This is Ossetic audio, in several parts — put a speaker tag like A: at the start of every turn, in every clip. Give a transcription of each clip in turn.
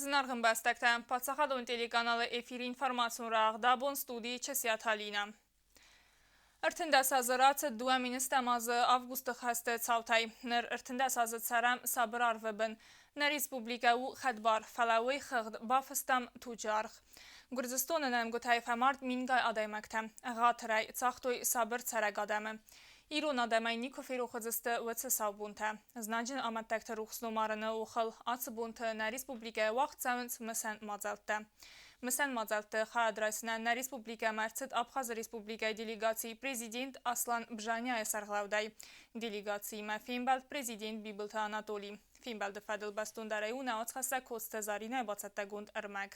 A: Зынаргъ ӕмбӕстӕгтӕ, паддзахадон телеканалы эфиры информацион рӕгъд абон студийы Часиаты Алинӕ. 13 азы рацыд 2000 азы августы хӕсты цаутӕй. Ныр 13 азы цӕрӕм сабыр арвы бын. Нӕ республикӕ у хӕдбар, фӕлӕ уый хыгъд бафыстам туджы аргъ. Гуырдзыстоны нӕмгуытӕй фӕмард мингай адӕймӕгтӕ. Ӕгъатырӕй цагътой сабыр цӕрӕг адӕмы. Ирон адӕмӕй никуы ферох уыдзысты уыцы сау бонтӕ. Знаджы амӕттӕгты рухс ном арыны охыл ацы бонты нӕ республикӕйы уагъд цӕуынц мысӕн мадзӕлттӕ. Мысӕн мадзӕлтты хайад райсынӕн нӕ республикӕмӕ ӕрцыд Абхазы республикӕйы делегацийы президент Аслан Бжаняйы сӕргълӕудӕй. Делегациимӕ фембӕлд президент Бибылты Анатолий. Фембӕлды фӕдыл бӕстондӕрӕй у нӕ уацхӕссӕг Коцты Заринӕйы бацӕттӕгонд ӕрмӕг.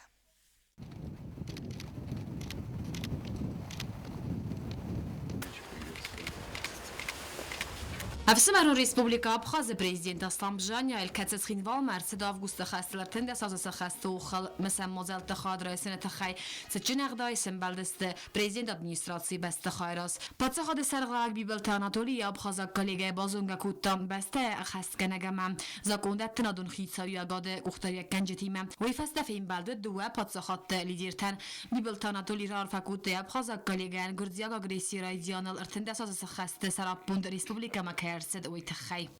B: Ӕфсымӕрон Республикӕ Абхазы президент Аслан Бжаняйыл, кӕцы Цхинвалмӕ ӕрцыд августы хӕстыл 13 азы сӕххӕсты охыл мысӕн мадзӕлтты хайад райсыны тыххӕй, цытджын ӕгъдауӕй сӕмбӕлдысты президент администрацийы бӕстыхайы раз. Паддзахады сӕргълӕууӕг Бибылты Анатолий йӕ абхазаг коллегӕйы базонгӕ кодта бӕстӕйы ӕххӕстгӕнӕг ӕмӕ закъондӕттынадон хицауиуӕгады къухдариуӕггӕнджытимӕ. Уый фӕстӕ фембӕлды дыууӕ паддзахадты лидертӕн Бибылты Анатолий раарфӕ кодта йӕ абхазаг коллегӕйӕн гуырдзиаг агрессийы райдианыл 13 азы сӕххӕсты сӕраппонд республикӕмӕ кӕй ӕрцыд, уый тыххӕй.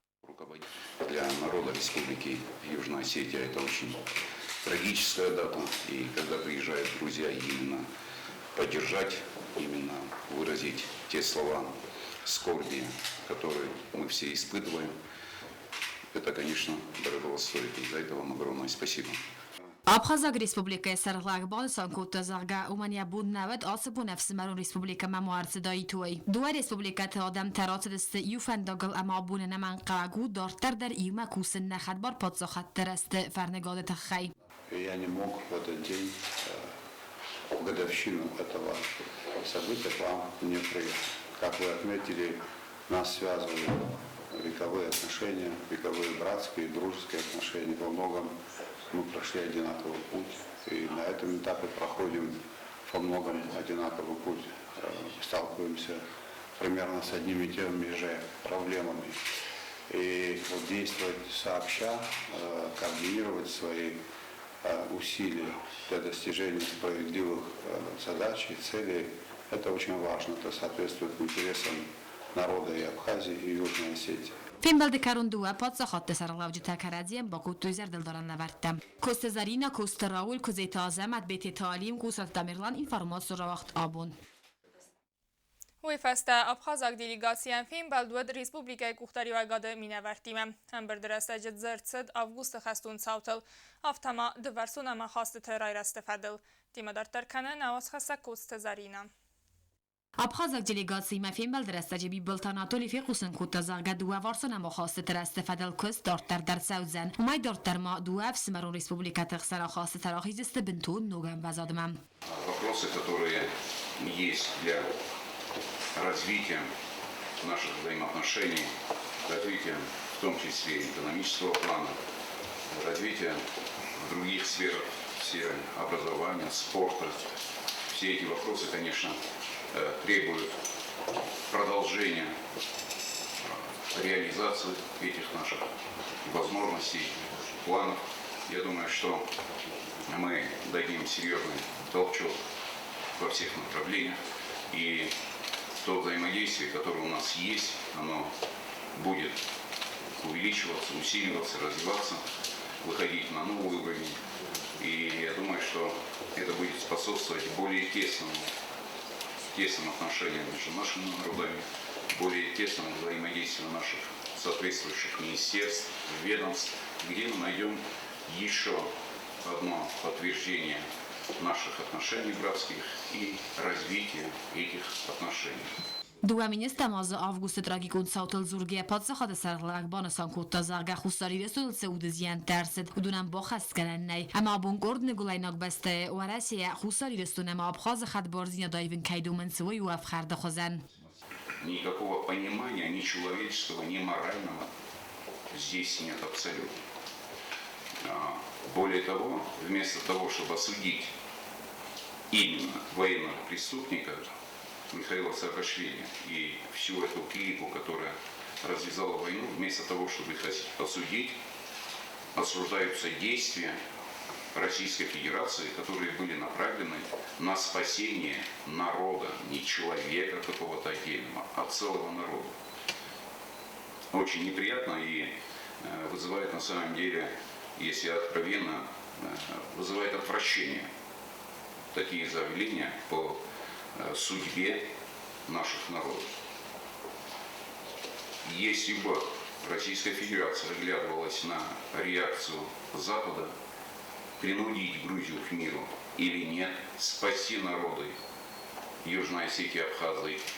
C: Для народа Республики Южная Осетия это очень трагическая дата. И когда приезжают друзья именно поддержать, именно выразить те слова скорби, которые мы все испытываем, это, конечно, дорого стоит. И за это вам огромное спасибо.
B: Абхазаг Республикӕйы сӕргълӕууӕг банысан кодта, зӕгъгӕ, уымӕн йӕ бон нӕ уыд ацы бон ӕфсымӕрон республикӕмӕ ма ӕрцыдаид, уый. Дыууӕ республикӕты адӕмтӕ рацыдысты иу фӕндагыл ӕмӕ абон ӕнӕмӕнгхъӕуӕг у дарддӕр дӕр иумӕ кусын нӕ хӕдбар паддзахадты рӕзты фӕрныгады тыххӕй.
D: Я не мог в этот день, в годовщину этого события, к вам не приехать. Как вы отметили, нас связывают вековые отношения, вековые братские и дружеские отношения. Во многом мы прошли одинаковый путь. И на этом этапе проходим во многом одинаковый путь. Сталкиваемся примерно с одними и теми же проблемами. И вот действовать сообща, координировать свои усилия для достижения справедливых задач и целей, это очень важно. Это соответствует интересам народа и Абхазии, и Южной Осетии.
B: Фембӕлды кӕрон дыууӕ паддзахадты сӕргълӕуджытӕ кӕрӕдзийӕн бакодтой зӕрдылдарӕн лӕвӕрттӕ. Коцты Заринӕ, Коцты Рауль, Куыдзеты Азӕмӕт, Бететы Алим, Гусарты Тамерлан информацион рауагъд абон.
A: Уый фӕстӕ абхазаг делегацийӕн фембӕлд уыд республикӕйы къухдариуӕгады минӕвӕрттимӕ. Ӕмбырды рӕстӕджы дзырд цыд августы хӕстон цаутыл, афтӕ ма дывӕрсон ӕмахастыты райрӕзты фӕдыл. Темӕ дарддӕр кӕны нӕ уацхӕссӕг Коцты Заринӕ.
B: Абхазаг делегациимӕ фембӕлды рӕстӕджы Бибылты Анатоли фехъусын кодта, зӕгъгӕ, дыууӕварсон ӕмахастыты рӕзты фӕдыл куыст дарддӕр дӕр цӕудзӕн. Уымӕй дарддӕр ма дыууӕ ӕфсымӕрон республикӕты хсӕн ахастытӕ рахиздзысты бынтон ног ӕмвӕзадмӕ.
C: Вопросы, которые есть для развития наших взаимоотношений, развития в том числе экономического плана, развития в других сферах, в сфере образования, спорта. Все эти вопросы, конечно, требуют продолжения реализации этих наших возможностей, планов. Я думаю, что мы дадим серьезный толчок во всех направлениях. И то взаимодействие, которое у нас есть, оно будет увеличиваться, усиливаться, развиваться, выходить на новый уровень. И я думаю, что это будет способствовать более тесному отношениям между нашими народами, более тесному взаимодействию наших соответствующих министерств, ведомств, где мы найдем еще одно подтверждение наших отношений братских и развитие этих отношений.
B: Дыууӕ министрӕм азы августы трагикон цаутыл дзургӕйӕ паддзахады сӕргълӕууӕг банысан кодта, зӕгъгӕ, Хуссар Ирыстоныл цы уды зиӕнттӕ ӕрцыд, уыдонӕн баххӕстгӕнӕн нӕй. Ӕмӕ абон къорд ныгуылӕйнаг бӕстӕйы, Уӕрӕсейӕ, Хуссар Ирыстон ӕмӕ Абхазы хӕдбардзинад аивын кӕй домынц, уый у ӕфхӕрды хуызӕн.
C: Никакого понимания ни человеческого, ни морального здесь нет абсолютно. Более того, вместо того, чтобы осудить именно военного преступника Михаила Саакашвили и всю эту клику, которая развязала войну, вместо того, чтобы их осудить, осуждаются действия Российской Федерации, которые были направлены на спасение народа, не человека какого-то отдельного, а целого народа. Очень неприятно и вызывает на самом деле, если откровенно, вызывает отвращение такие заявления по судьбе наших народов. Если бы Российская Федерация оглядывалась на реакцию Запада, принудить Грузию к миру или нет, спасти народы Южной Осетии,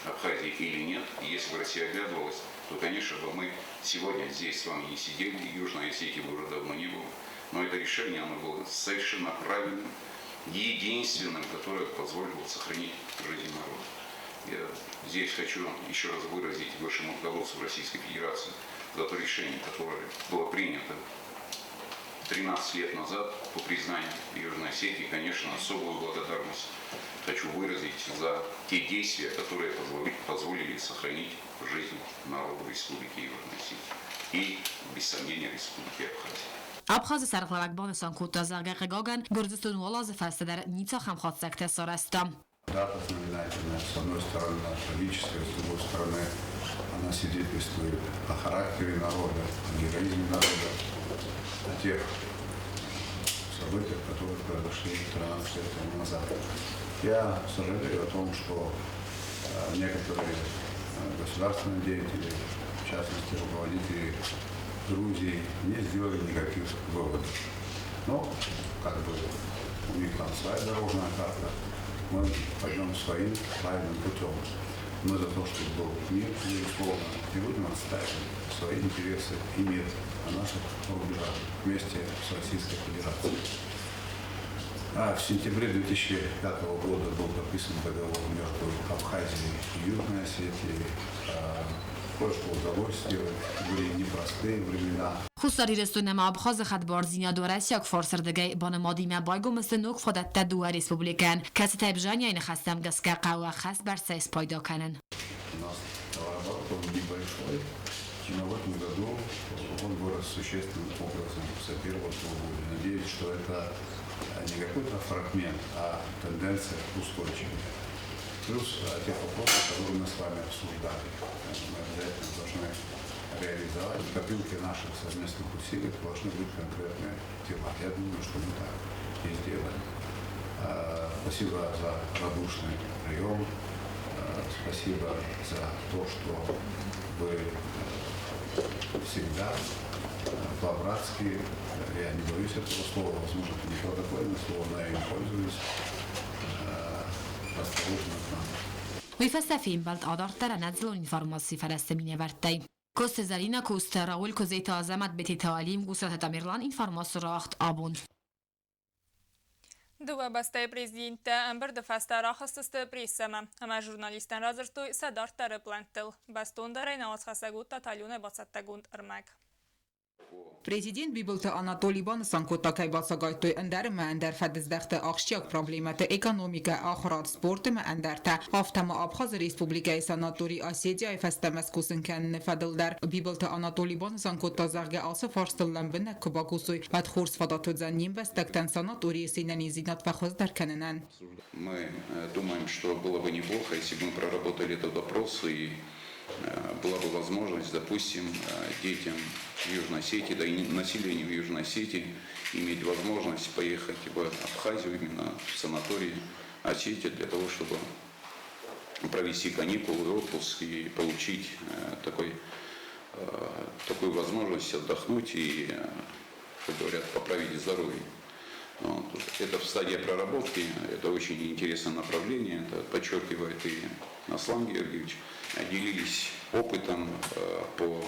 C: Абхазии или нет, если бы Россия оглядывалась, то, конечно бы мы сегодня здесь с вами не сидели, Южной Осетии бы уже давно не было. Но это решение, оно было совершенно правильным, единственным, которое позволило сохранить жизнь народа. Я здесь хочу еще раз выразить высшему руководству Российской Федерации за то решение, которое было принято 13 лет назад по признанию Южной Осетии. Конечно, особую благодарность хочу выразить за те действия, которые позволили сохранить жизнь народу Республики Южная Осетия и, без сомнения, Республики Абхазия.
B: Абхазы сӕргълӕууӕг банысан кодта, зӕгъгӕ, хъыгагӕн, Гуырдзыстон уал азы фӕстӕ дӕр ницахӕм хатдзӕгтӕ сарӕзта.
D: Дата знаменательная, с одной стороны, трагическая, с другой стороны, она свидетельствует о характере народа, о героизме народа, о тех событиях, которые произошли 13 лет тому назад. Я сожалею о том, что некоторые государственные деятели, в частности руководители Грузии, не сделали никаких выводов. Но как бы у них там своя дорожная карта, мы пойдем своим правильным путем. Мы за то, чтобы был мир, безусловно, и будем отстаивать свои интересы и мир на наших рубежах вместе с Российской Федерацией. А в сентябре 2005 года был подписан договор между Абхазией и Южной Осетией. Кое-что удалось сделать, были непростые времена.
B: Хуссар Ирыстон ӕмӕ Абхазы хӕдбардзинад уӕрӕсейаг фарсӕрдыгӕй банымадимӕ байгом сты ног фадӕттӕ дыууӕ республикӕйӕн, кӕцытӕй Бжанияйы ныхӕстӕм гӕсгӕ хъӕуы ӕххӕстбӕрцӕй спайда кӕнын.
D: У нас товарооборот, он небольшой, но в этом году он вырос существенным образом с первого полугодия. Надеюсь, что это не какой-то фрагмент, а тенденция устойчивая. Плюс тех вопросов, которые мы с вами обсуждали, мы обязательно должны реализовать. В копилке наших совместных усилий должны быть конкретные дела. Я думаю, что мы так и сделаем. Спасибо за радушный прием. Спасибо за то, что вы всегда по-братски, я не боюсь этого слова, возможно, это не протокольное слово, но я им пользуюсь, расположены к нам.
B: Уый фӕстӕ фембӕлд адарддӕр ӕнӕдзыллон информацийы фӕрӕзты минӕвӕрттӕй. Коцты Зӕлинӕ, Коцты Рауль, Козайты Азӕмӕт, Бететы Алим, Гусаты Тамерлан, информаци рауагъд Абон.
A: Дыууӕ бӕстӕйы президенттӕ ӕмбырды фӕстӕ рахызтысты прессӕмӕ ӕмӕ журналисттӕн радзырдтой сӕ дарддӕры плӕнттыл. Бӕстондӕрӕй нӕ уацхӕссӕг уыдта Талионӕй бацӕттӕгонд ӕрмӕг.
E: Президент Бибылты Анатоли банысан кодта, кӕй бацагайдтой ӕндӕр ӕмӕ ӕндӕр фӕдыздӕхты ахсджиаг проблемӕты: экономикӕ, ахуырад, спорт ӕмӕ ӕндӕртӕ. Афтӕ ма Абхазы Республикӕйы санаторий Осетияйы фӕстӕмӕ скусын кӕныны фӕдыл дӕр. Бибылты Анатоли банысан кодта, зӕгъгӕ, ацы фарстыл лӕмбынӕг куы бакусой, уӕд хорз фадат уыдзӕн не мбӕстӕгтӕн санаторийы се нӕниздзинад фӕхуыздӕр кӕнынӕн.
C: Мы думаем, что было бы неплохо, если бы мы проработали этот вопрос и была бы возможность, допустим, детям Южной Осетии, да и населению Южной Осетии иметь возможность поехать в Абхазию, именно в санаторий Осетия, для того, чтобы провести каникулы, отпуск и получить такую возможность отдохнуть и, как говорят, поправить здоровье. Вот. Это в стадии проработки, это очень интересное направление, это подчеркивает и Аслан Георгиевич. Делились опытом по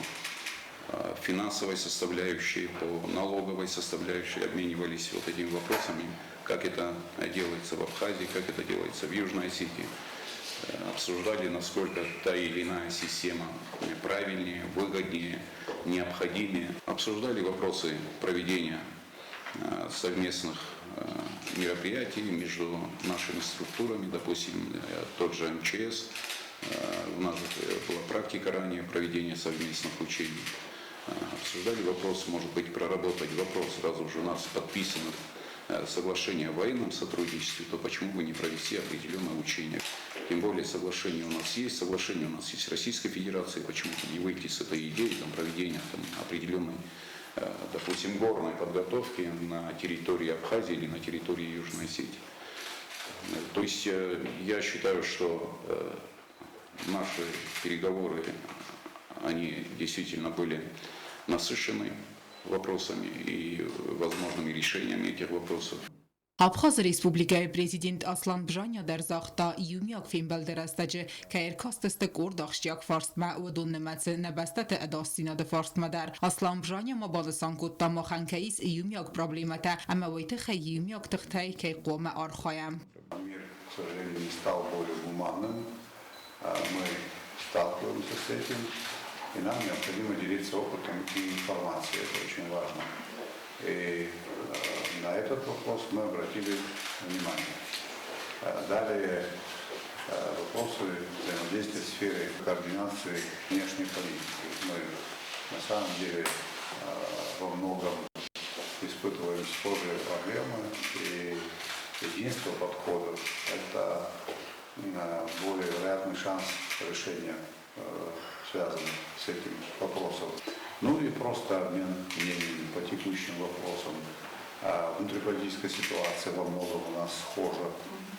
C: финансовой составляющей, по налоговой составляющей, обменивались вот этими вопросами, как это делается в Абхазии, как это делается в Южной Осетии. Обсуждали, насколько та или иная система правильнее, выгоднее, необходимее. Обсуждали вопросы проведения совместных мероприятий между нашими структурами, допустим, тот же МЧС. У нас была практика ранее проведения совместных учений. Обсуждали вопрос, может быть, проработать вопрос, сразу же у нас подписан соглашение о военном сотрудничестве, то почему бы не провести определенное учение? Тем более соглашение у нас есть, соглашение у нас есть с Российской Федерацией, почему бы не выйти с этой идеей там, проведения там, определенной, допустим, горной подготовки на территории Абхазии или на территории Южной Осетии. То есть я считаю, что наши переговоры, они действительно были насыщены вопросами и возможными решениями этих вопросов.
E: Абхазы Республикӕйы президент Аслан Бжания дӕр загъта, иумиаг фембӕлды рӕстӕджы кӕй ӕркастысты къорд ахсджиаг фарстмӕ, уыдон нымӕцы нӕ бӕстӕты ӕдасдзинады фарстмӕ дӕр. Аслан Бжания ма банысан кодта, махӕн кӕй ис иумиаг проблемӕтӕ ӕмӕ уый тыххӕй иумиаг тыхтӕй кӕй хъуамӕ архайӕм.
D: Мир, к сожалению, не стал более гуманным. Мы сталкиваемся с этим, и нам необходимо делиться опытом и информацией. Это очень важно. И на этот вопрос мы обратили внимание. Далее вопросы взаимодействия в сфере координации внешней политики. Мы на самом деле во многом испытываем схожие проблемы, и единство подходов – это более вероятный шанс решения связанных с этим вопросом. Ну и просто обмен мнениями по текущим вопросам. Внутриполитическая ситуация во многом у нас схожа.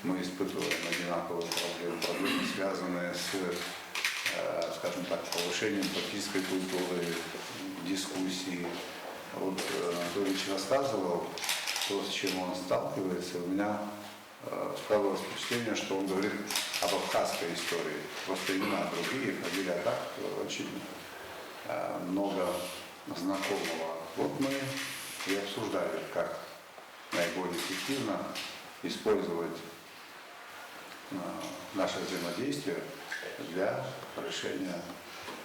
D: Мы испытываем одинаковые проблемы, проблемы, связанные с, скажем так, повышением политической культуры, дискуссии. Вот Анатолий Ильич рассказывал то, с чем он сталкивается. У меня складывалось впечатление, что он говорит об абхазской истории. Просто имена другие, фамилия, а так очень много знакомого. Вот мы и обсуждали, как наиболее эффективно использовать наше взаимодействие для решения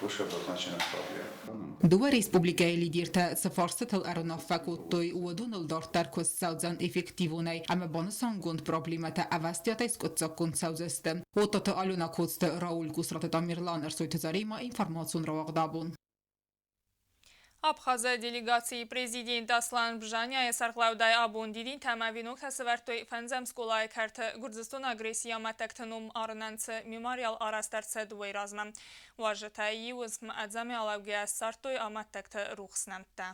D: вышеобозначенных проблем.
E: Дыууӕ республикӕйы лидертӕ цы фарстытыл ӕруынаффӕ кодтой, уыдоныл дарддӕр куыст цӕудзӕн эффективонӕй ӕмӕ банысангонд проблемӕтӕ ӕвӕстиатӕй скъуыддзаггонд цӕудзысты. Оттаты Алена Коцты, Рауль Гусраты Тамерлан, Ӕрсойты Заремӕ, информацион рауагъд абон.
A: Абхазы делегацийы президент Аслан Бжаниайы сӕргълӕудӕй абон дидинтӕ ӕмӕ веноктӕ сӕвӕрдтой фӕндзӕм скъолайы кӕрты Гуырдзыстоны агрессийы амӕттӕгты ном арынӕн цы мемориал арӕзт ӕрцыд, уый размӕ. Уазджытӕ иу уысм ӕдзӕмӕй алӕугӕйӕ ссардтой амӕттӕгты рухс нӕмттӕ.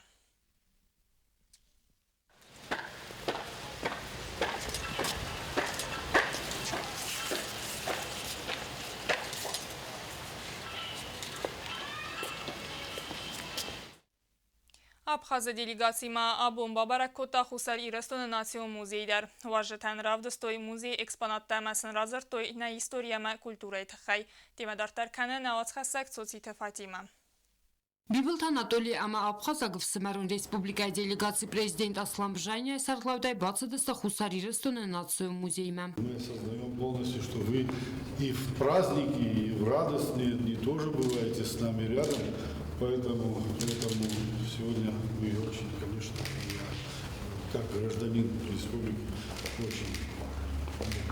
A: Абхазы делегаци ма абон бабӕрӕг кодта Хуссар Ирыстоны национ музей дӕр. Уазджытӕн равдыстой музейы экспонаттӕ ӕмӕ сын радзырдтой нӕ истори ӕмӕ культурӕйы тыххӕй. Темӕ дарддӕр кӕны нӕ уацхӕссӕг Цоциты Фатимӕ.
B: Бибылты Анатолий ӕмӕ Абхазаг ӕфсымӕрон республикӕйы делегацийы президент Аслан Бжанияйы сӕргълӕудӕй бацыдысты Хуссар Ирыстоны национ музеймӕ.
F: Мы осознаем полностью, что вы и в праздники, и в радостные дни тоже бываете с нами рядом. Поэтому сегодня мы очень, конечно, я как гражданин республики очень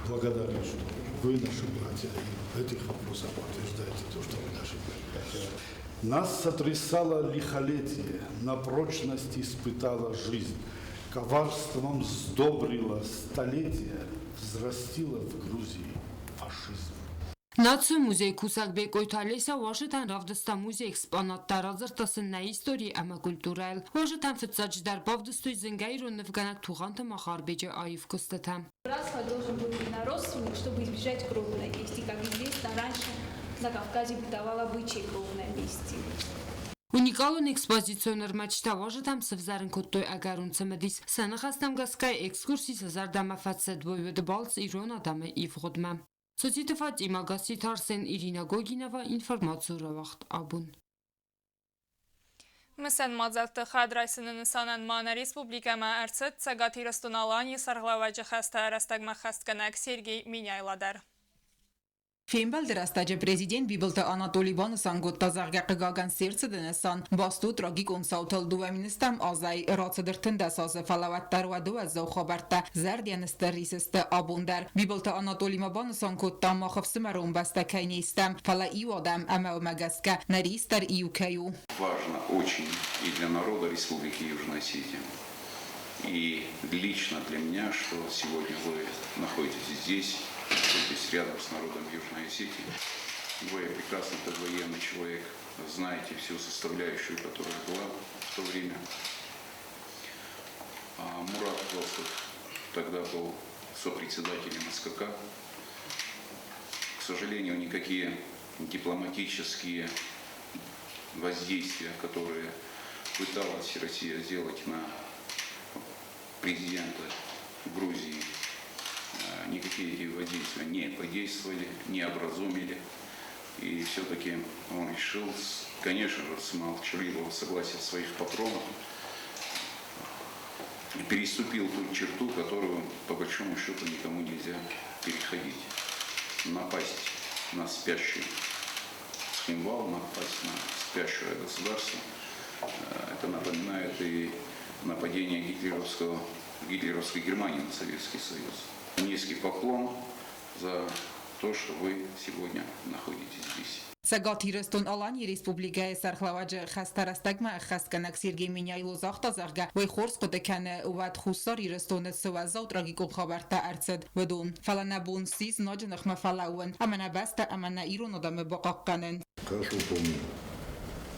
F: благодарен, что вы наши братья и в этих вопросах подтверждаете то, что вы наши братья. Нас сотрясало лихолетие, на прочность испытала жизнь, коварством сдобрила столетие, взрастила в Грузии фашизм.
B: Национ музейы кусӕг Бекъойты Олеся уазджытӕн равдыста музейы экспонаттӕ, радзырдта сын нӕ истори ӕмӕ культурӕйыл. Уазджытӕн фыццаджыдӕр бавдыстой зынгӕ ирон нывгӕнӕг Тугъанты Махарбеджы аив куыстытӕ.
G: Братство должен был именно родственник, чтобы избежать кровной мести. Как известно, раньше на Кавказе бытовал обычай кровной мести.
B: Уникалон экспозицион ӕрмӕджытӕ уазджытӕм сӕвзӕрын кодтой ӕгӕрон цымыдис. Сӕ ныхӕстӕм гӕсгӕ экскурси сӕ зӕрдӕмӕ фӕцыд, уый уыд балц ирон адӕмы ивгъуыдмӕ. Цоциты Фатимӕ, Гасситы Арсен, Ирина Гогинова, информацион рауагъд абон.
A: Мысӕн мадзӕлтты хӕдрайсыны нысанӕн ма нӕ республикӕмӕ ӕрцыд Цӕгат Ирыстон-Аланийы сӕргълӕууӕджы хӕстӕ рӕстӕгмӕ хӕстгӕнӕг Сергей Меняйло дӕр.
E: Фембӕлды рӕстӕджы президент Бибылты Анатоли банысан кодта, зӕгъгӕ, хъыгагӕн, се рцыды нысан баст у трагикон цаутыл 2010 азӕй рацыд 13 азы, фӕлӕ уӕддӕр уӕды уӕззау хабӕрттӕ зӕрдӕйӕн стыр рисысты абон дӕр. Бибылты Анатоли ма банысан кодта, мах ӕфсымӕрон бӕстӕ кӕй не стӕм, фӕлӕ иу адӕм ӕмӕ уымӕ гӕсгӕ нӕ рис дӕр иу кӕй у.
C: Важно очень и для народа Республики Южная Осетия. И лично для меня, что сегодня вы находитесь здесь, находитесь рядом с народом Южной Осетии. Вы прекрасно, как военный человек, знаете всю составляющую, которая была в то время. А Мурат Квасов тогда был сопредседателем СКК. К сожалению, никакие дипломатические воздействия, которые пыталась Россия сделать на президента Грузии, никакие эти воздействия не подействовали, не образумили. И все-таки он решил, конечно же, с молчаливого согласия своих патронов, переступил ту черту, которую, по большому счету, никому нельзя переходить. Напасть на спящий Цхинвал, напасть на спящее государство. Это напоминает и нападение гитлеровской Германии на Советский Союз. Низкий поклон за то, что вы сегодня находитесь здесь.
E: Цӕгат Ирыстон-Аланийы Республикӕйы Сӕргълӕууӕджы хӕстӕ рӕстӕгмӕ ӕххӕстгӕнӕг Сергей Меняйло загъта, зӕгъгӕ, уый хорз хъуыды кӕны, уӕд Хуссар Ирыстоны цы уӕззау трагикон хабӕрттӕ ӕрцыд, уыдон. Фӕлӕ нӕ бон ссис знаджы ныхмӕ фӕлӕууын ӕмӕ нӕ бӕстӕ ӕмӕ нӕ ирон адӕмы бахъахъхъӕнын.
H: Хорошо помню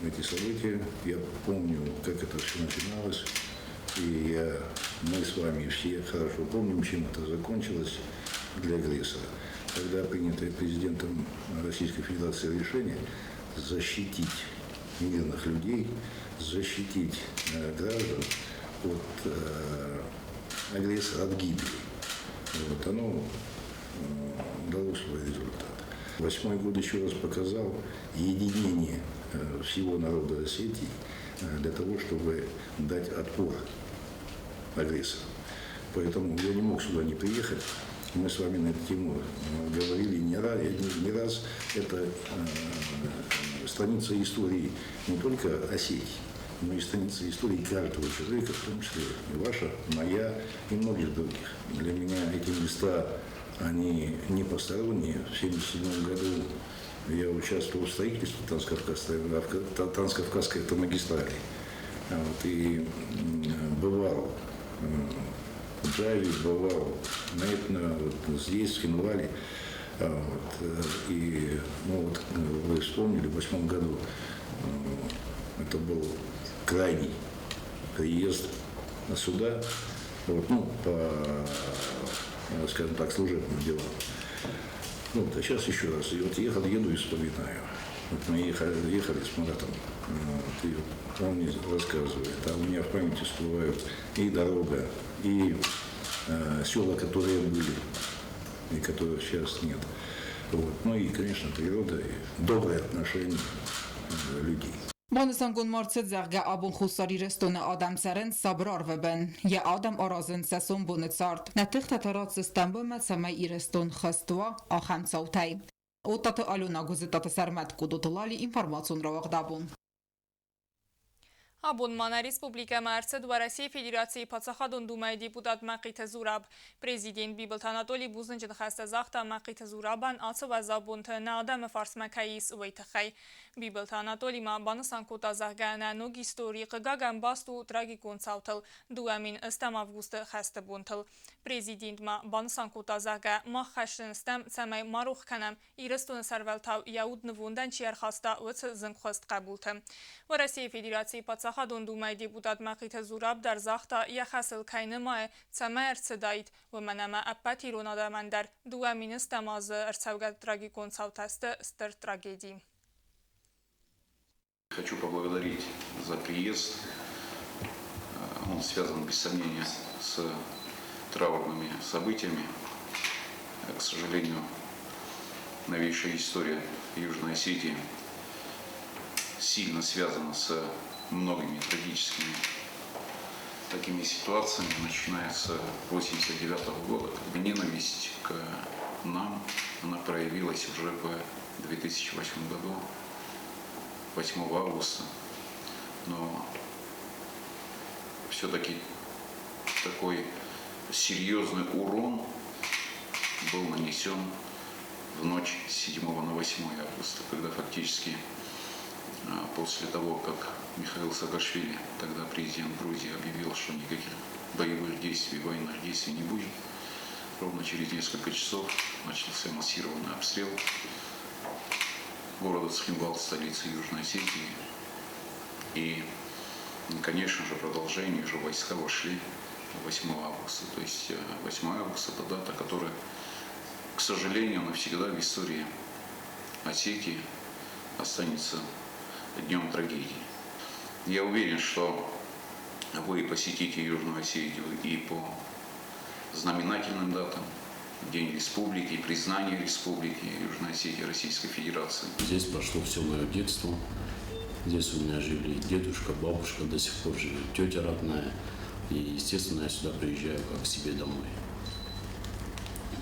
H: эти события, я помню, как это все начиналось. И мы с вами все хорошо помним, чем это закончилось для агрессора. Когда принятое президентом Российской Федерации решение защитить мирных людей, защитить граждан от агрессора, от гибели, вот, оно дало свой результат. 8-й год еще раз показал единение всего народа Осетии для того, чтобы дать отпор агрессору. Поэтому я не мог сюда не приехать. Мы с вами на эту тему говорили не раз. Это страница истории не только Осетии, но и страница истории каждого человека, в том числе и ваша, моя и многих других. Для меня эти места, они не посторонние. В 1977 году я участвовал в строительстве Транскавказской автомагистрали. Вот, и бывал в Джаве, бывал вот здесь, в Цхинвале. Вот, и ну, вот, вы вспомнили, в 2008 году это был крайний приезд сюда, вот, ну, по, скажем так, служебным делам. Ну, вот, а сейчас еще раз. И вот ехал, еду и вспоминаю. Вот мы ехали с Маратом, вот, и он мне рассказывает, а у меня в памяти всплывают и дорога, и села, которые были, и которых сейчас нет. Вот. Ну и, конечно, природа, и добрые отношения людей.
E: Банысангон ма рцыд, зӕгъгӕ, абон Хуссар Ирыстоны адӕм цӕрынц сабыр арвы бын. Йӕ адӕм аразынц сӕ сомбоны цард. Нӕ тыхтӕ та ратдзыстӕм уымӕ, цӕмӕй Ирыстон хызт уа ахӕм цаутӕй. Оттаты Алена, Гуызыттаты Сӕрмӕт, Къодоты Лали, информацион рауагъд Абон.
A: Абон ма нӕ республикӕмӕ ӕрцыд Уӕрӕсейы Федерацийы Паддзахадон Думӕйы депутат Мӕхъиты Зураб. Президент Бибылты Анатоли бузныджы ныхӕстӕ загъта Мӕхъиты Зурабӕн, ацы уӕззау бонты нӕ адӕмы фарсмӕ кӕй ис, уый тыххӕй. Бибылты Анатоли ма банысан кодта, зӕгъгӕ, нӕ ног истори, хъыгагӕн, баст у трагикон цаутыл, 2008 августы хӕсты бонтыл. Президент ма банысан кодта, зӕгъгӕ, мах хӕсджын стӕм, цӕмӕй ма рох кӕнӕм, Ирыстоны сӕрвӕлтау йӕ уд нывондӕн чи ӕрхаста, уыцы зынгхуыст хъӕбулты. Уӕрӕсейы Федерацийы Паддзахадон Думӕйы депутат Мӕхъиты Зураб дӕр загъта, йӕ хӕсыл кӕй нымайы, цӕмӕй ӕрцыдаид, уымӕн ӕмӕ ӕппӕт ирон адӕмӕн дӕр 2008 азы ӕрцӕугӕ трагикон цаутӕ сты стыр трагеди.
C: Хочу поблагодарить за приезд. Он связан, без сомнения, с траурными событиями. К сожалению, новейшая история Южной Осетии сильно связана с многими трагическими такими ситуациями, начиная с 1989 года. Ненависть к нам, она проявилась уже в 2008 году, 8 августа. Но все-таки такой серьезный урон был нанесен в ночь с 7 на 8 августа, когда фактически после того, как Михаил Саакашвили, тогда президент Грузии, объявил, что никаких боевых действий, военных действий не будет, ровно через несколько часов начался массированный обстрел города Цхинвал, столицы Южной Осетии. И, конечно же, продолжение уже войска вошли 8 августа. То есть 8 августа – это дата, которая, к сожалению, навсегда в истории Осетии останется днем трагедии. Я уверен, что вы посетите Южную Осетию и по знаменательным датам, День Республики, признание Республики Южная Осетия Российской Федерации.
I: Здесь прошло все мое детство. Здесь у меня жили дедушка, бабушка, до сих пор живет тетя родная. И, естественно, я сюда приезжаю как к себе домой.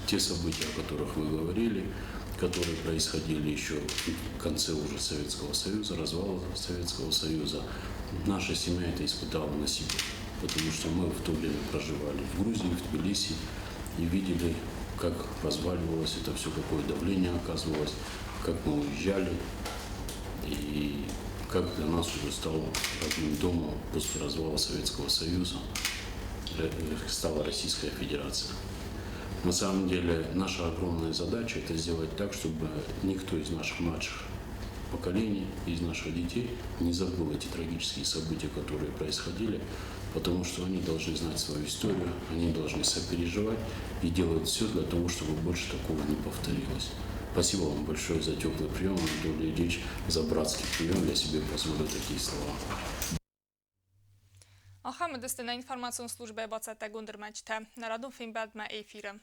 I: Те события, о которых вы говорили, которые происходили еще в конце уже Советского Союза, развала Советского Союза, наша семья это испытала на себе. Потому что мы в то время проживали в Грузии, в Тбилиси и видели, как разваливалось это все, какое давление оказывалось, как мы уезжали и как для нас уже стало родным домом после развала Советского Союза, стала Российская Федерация. На самом деле наша огромная задача – это сделать так, чтобы никто из наших младших поколений, из наших детей не забыл эти трагические события, которые происходили, потому что они должны знать свою историю, они должны сопереживать и делать все для того, чтобы больше такого не повторилось. Спасибо вам большое за теплый прием, Анатолий Ильич, за братский прием. Я себе позволю такие слова.
A: Ахӕм уыдысты нӕ информацион службӕйы бацӕттӕгонд ӕрмӕджытӕ. Нӕ радон фембӕлдмӕ эфиры.